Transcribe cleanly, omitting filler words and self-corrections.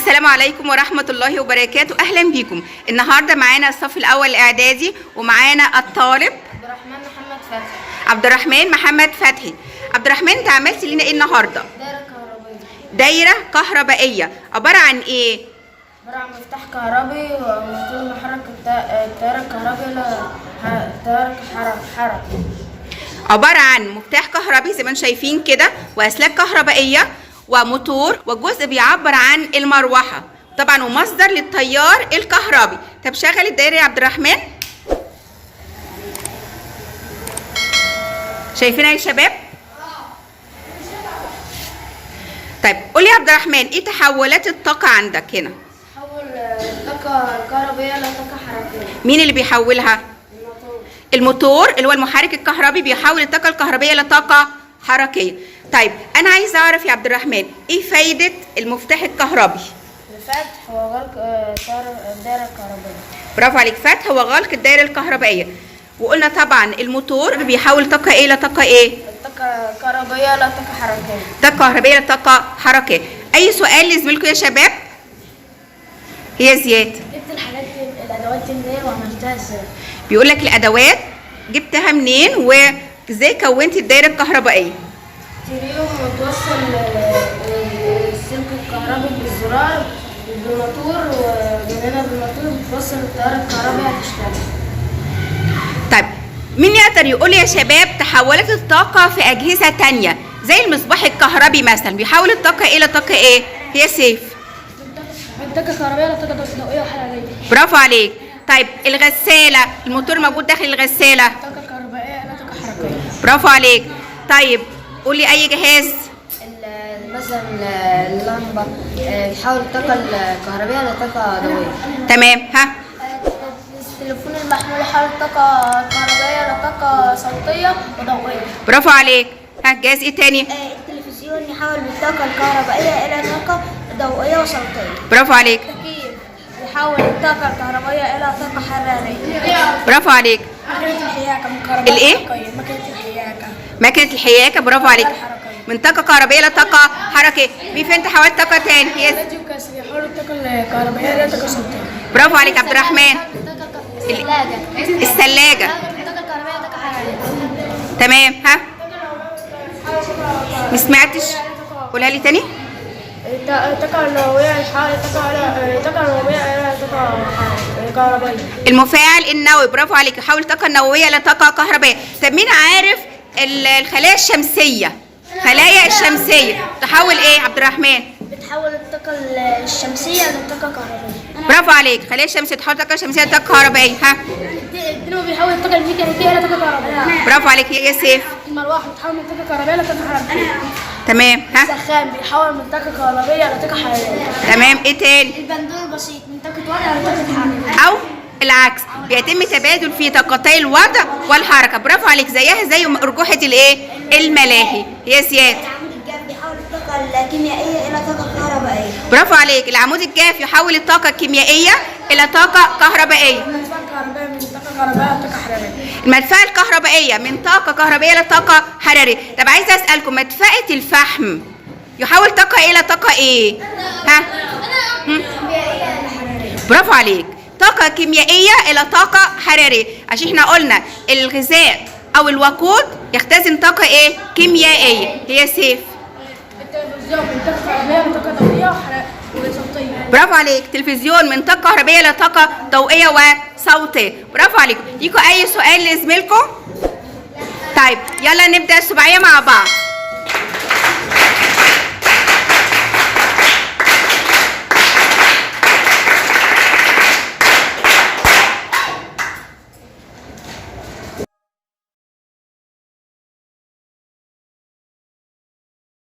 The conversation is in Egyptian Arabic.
السلام عليكم ورحمة الله وبركاته. أهلا بيكم. النهاردة معانا الصف الأول الإعدادي ومعانا الطالب عبد الرحمن محمد فتحي. عبد الرحمن محمد فتحي. عبد الرحمن، أنت عملت لنا إيه النهاردة؟ دايرة كهربية. دايرة كهربائية عبارة عن إيه؟ عبارة عن مفتاح كهربي وموتور محرك التيار الكهربي إلى تيار حركي. عبارة عن مفتاح كهربي زي ما انتم شايفين كده، وأسلاك كهربائية وموتور، وجزء بيعبر عن المروحة طبعا، ومصدر للتيار الكهربي. طب شغل الدايرة يا عبد الرحمن. شايفينها يا شباب؟ طيب قولي يا عبد الرحمن، ايه تحولات الطاقة عندك هنا؟ تحول الطاقة الكهربية إلى طاقة حركية. مين اللي بيحولها؟ الموتور. الموتور اللي هو المحرك الكهربي بيحول الطاقة الكهربية لطاقة حركية. طيب أنا عايزة أعرف يا عبد الرحمن، إيه فايدة المفتاح الكهربي؟ الفتح وغلق الدايرة الكهربية. برافو عليك، فتح وغلق الدايرة الكهربائية. وقلنا طبعا الموتور بيحول طاقة إيه لطاقة إيه؟ الطاقة الكهربية إلى طاقة حركية. طاقة كهربائية لطاقة حركية. أي سؤال لزميلكم يا شباب؟ هي زياد. جبت الحاجات دي، الأدوات دي منين وعملتها ازاي؟ بيقول لك الأدوات جبتها منين وإزاي كونت الدايرة الكهربائية؟ تريوم متوصل السلك الكهربي بالزرار بالموتور، ومن هنا بالموتور بتوصل التيار الكهربي هتشتغل. طيب مين يقدر يقول يا شباب تحولت الطاقة في أجهزة تانية زي المصباح الكهربي مثلا بيحول الطاقة إيه لطاقة إيه؟ هي سيف. من طاقة كهربية لطاقة ضوئية وحرارية. برافو عليك. طيب الغسالة، الموتور موجود داخل الغسالة. طاقة كهربائية إلى طاقة حركية. برافو عليك. طيب قولي أي جهاز؟ مثلا اللمبة بتحول الطاقة الكهربية لطاقة ضوئية. تمام. ها؟ التليفون المحمول يحول الطاقة الكهربائية لطاقة صوتية وضوئية. برافو عليك. ها، جهاز إيه تاني؟ التلفزيون يحول الطاقة الكهربائية إلى طاقة ضوئية وصوتية. برافو عليك. التكييف يحول الطاقة الكهربائية إلى طاقة حرارية. برافو عليك. ماكينة الحياكة من كهرباء الإيه؟ حركية. ماكينة الحياكة. ماكينة الحياكة، برافو عليك. الحركية. من طاقة كهربائية لطاقة حركية. مين فين تحولت طاقة تاني؟ هي راديو كاس يحول الطاقة الكهربائية إلى طاقة صوتية. برافو عليك عبد الرحمن. الثلاجة. الثلاجة. الطاقة الكهربائية طاقة حرارية. تمام. ها، ما سمعتش، قولها لي تاني. الطاقة النووية يحول الطاقة النووية إلى طاقة كهربائية. المفاعل النووي، برافو عليك، يحول الطاقة النووية لطاقة كهربائية. طب مين عارف الخلايا الشمسية؟ خلايا الشمسية تحول ايه عبد الرحمن؟ بتحول الطاقة الشمسية لطاقة كهربائية. برافو عليك، خلايا الشمسية تحول طاقة شمسية لطاقة كهربائية. ها؟ الدينامو بيحول الطاقة الميكانيكية إلى طاقة كهربائية. برافو عليك يا سيف. المروحة بتحول من طاقة كهربائية إلى طاقة حرارية. تمام. ها؟ السخان بيحول من طاقة كهربائية إلى طاقة حرارية. تمام. ايه تاني؟ البندول البسيط من طاقة وضع لطاقة حركة. او العكس، بيتم تبادل في طاقتي الوضع والحركة. برافو عليك، زيها زي ارجوحة الايه؟ الملاهي. يا زياد. العمود الجاف بيحول الطاقة الكيميائية إلى طاقة كهربائية. برافو عليك، العمود الجاف يحول الطاقة الكيميائية إلى طاقة كهربائية. المدفعة الكهربائية من طاقة كهربائية لطاقة حرارية. المدفأة الكهربائية من طاقة كهربائية لطاقة حرارية. طب عايزة أسألكم، مدفأة الفحم يحول طاقة إيه لطاقة إيه؟ ها؟ هم؟ برافو عليك، طاقة كيميائية إلى طاقة حرارية، عشان احنا قلنا الغذاء أو الوقود يختزن طاقة إيه؟ كيميائية. هي سيف. التلفزيون من طاقة كهربائية لطاقة ضوئية وصوتية. برافو عليك، تلفزيون من طاقة كهربية لطاقة ضوئية وصوتية. برافو عليكم. ليكوا أي سؤال لزميلكم؟ طيب يلا نبدأ السباعية مع بعض.